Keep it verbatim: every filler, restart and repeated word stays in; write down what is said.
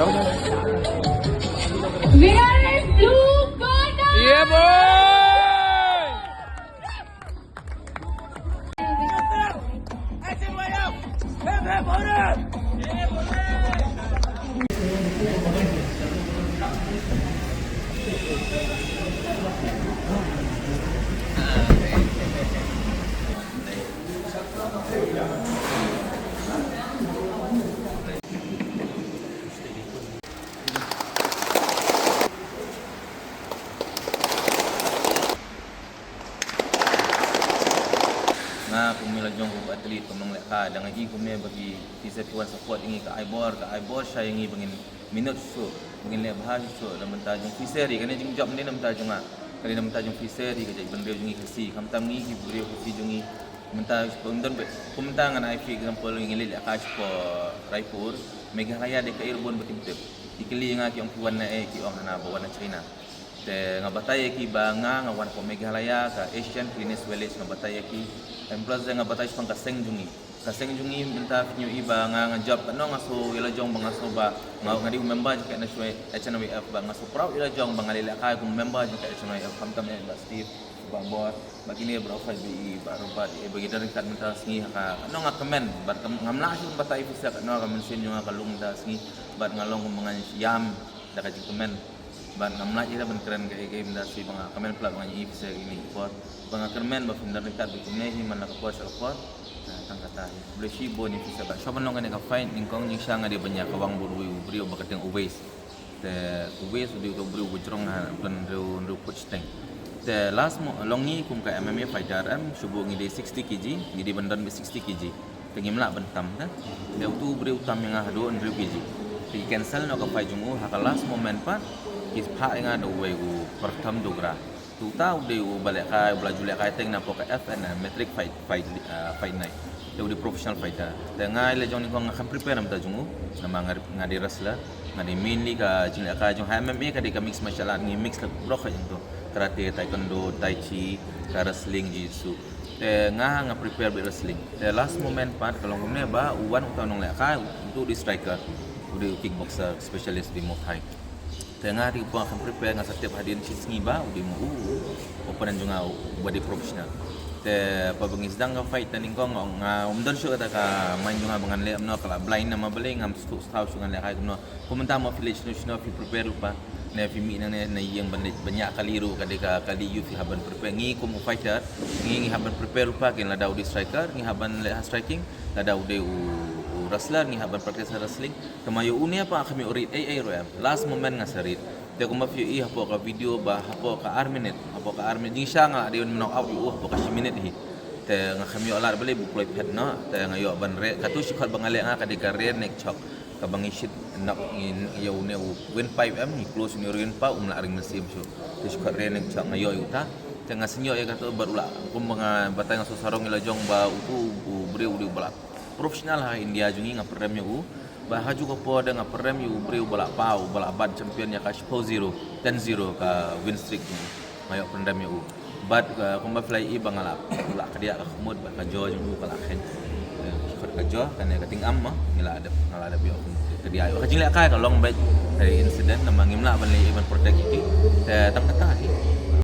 Winner is Blue Corner! Yeah, boy! Nga kum i la jong kum athlete, kum nongleh kai, da nga i kum ne ba ki, ki sa ki wan support ïa ngi, ka ai bor, ka ai bor sha ïa ngi ba ngin minot shuh, ba ngin leh bha shuh na bynta jong Fishers. Kane jingjop ne na bynta jong nga, kane na bynta jong Fishers, ka jaitbynriew jong ngi Khasi, khamtam ngi ki briew Khasi jong ngi. Mynta kum don ba, kum mynta ngan ai example, ngi leit leh kai sha Raipur, Meghalaya, dei kaei ruh bun ba kim tip. Ki kylli ïa nga, ki ong phi wan na ei, ki ong hana ba wan na China. Te nga batai ïa ki ba nga, nga wan hapoh Meghalaya, ka Asian Cleanest Village, nga batai ïa ki. And plus de nga batai shaphang ka seng jong ngi. Ka seng jong ngi mynta phin ïohi ba nga, nga jop katno nga sngew ïa la jong ba nga sngew ba nga, nga dei u member jong ka H N Y F, ba nga sngew proud ïa la jong ba nga leit leh kai kum member jong ka H N Y F, khamtam eh Bah Steve, Bah Bor, ba kine baroh, Bah Bi, Bah Robert, eh, ba ki don ryngkat mynta sngi ha ka, katno nga kmen, bad kam, ngam lah shuh ban batai ïa phi sa katno ka mynsiem jong nga ka long mynta sngi, bad nga long kum ba ngan ïam da ka jingkmen. Bad ngam lah ïa ban kren kaei kaei mynta sngi, ba nga kmen palat ba ngan ïohi phi sa kine ki por. Ba nga kyrmen ba phin don ryngkat bad kine hi man la ka por sha ka por. Tang kata hi. Khublei shibun ïa phi sa, bad shuwa ban long kane ka fight nyngkong, jingshisha nga dei ban ïa kawang bad uwei u briew ba kyrteng u Uwais. Te u Uwais u dei uto u briew ba jrong ha, u don hynriew, hynriew phew shiteng. Te last mo, long ngi kum ka M M A fighter em, shu buh ngi dei sixty K G, ngi dei ban don beit sixty K G. Te ngim lah ban tam, te. Te uto u briew u tam ïa nga haduh hynriew K G. Te ki cancel noh ka fight jong u ha ka last moment pat, ki phah ïa nga da uwei u Pratham Dogra. Te uta u dei uba lehkai, uba la ju lehkai teng napoh ka F N M, Matric Fight, Fight, ah, Fight Night. Te u dei professional fighter. Te nga i la jong nyngkong nga khlem prepare na bynta jong u, namar nga, nga dei wrestler. Nga dei mainly ka jinglehkai jong ha M M A ka dei ka mixed martial art, ngi mix la baroh ka jong to. Karate, taekwondo, tai chi, ka wrestling, jiu-jitsu. Te nga, nga prepare beit wrestling. Te last moment pat ka long kumne ba u wan uta u nonglehkai, uto u dei striker, u dei u kickboxer specialist, u dei Muay Thai. Te nga dei uba khlem prepare, nga sa tip hadien shi sngi ba u dei mo u, u opponent jong nga uba dei professional. Te haba ngi sdang ka fight te nyngkong nga, ngam don shuh kata ka mind jong nga ba ngan leh kumno, ka la blind namar balei ngam sngewthuh shuh ngan lehkai kumno. Kumta mo phi leit shano shano phi prepare lypa, ne phi mih nangne na ïing ban leit ban ïa kali ruh ka dei ka kali ïa u, phi hap ban prepare. Ngi kum u fighter, ngi, ngi hap ban prepare lypa, kin lada u dei striker ngi hap ban leh ha striking, lada u dei u, u wrestler ngi hap ban practice ha wrestling. Te ma ïa une pat khlem ïoh rit ei ei ruh em. Last moment nga sa rit. Te kumba phi ïohi hapoh ka video ba hapoh ka ar minit, hapoh ka ar minit, jingshisha nga la dei ban knock out ïa u hapoh ka shi minit hi. Te nga khlem ïoh lad balei ba u kloi phet noh, te nga ïoh ban reh. Kato shi khot ba nga leh nga ka dei ka rear neck choke. Kaba ngi shit knock, ngi, ïa une u windpipe em, ngi close une u windpipe, um lah ring mynsiem shuh. Te shi khot rear neck choke nga ïoh ïa uta. Te nga sngew ïa kato bad u la, kumba nga batai nga shu sarong ïa la jong ba uto u briew u dei uba la professional ha India jong ngi, nga pynrem ïa u. Ba ha kajuh ka por de nga pynrem ïa u briew ba la paw, ba la bat champion ïa ka shiphew zero, ten zero ka win streak jong u. Nga ïoh pynrem ïa u. Bad, uh, kumba phi la ïohi ba nga la, la kdiah ka khmut bad ka jaw jong u ka la kheiñ. Eh, ka jaw, kane ka tyngam mo, ngi la dep, nga la dep ïoh kdiah ïa u. Ka jinglehkai ka long beit ka incident namar ngim lah ban leh ban protect ïa ki. Te tang kata hi.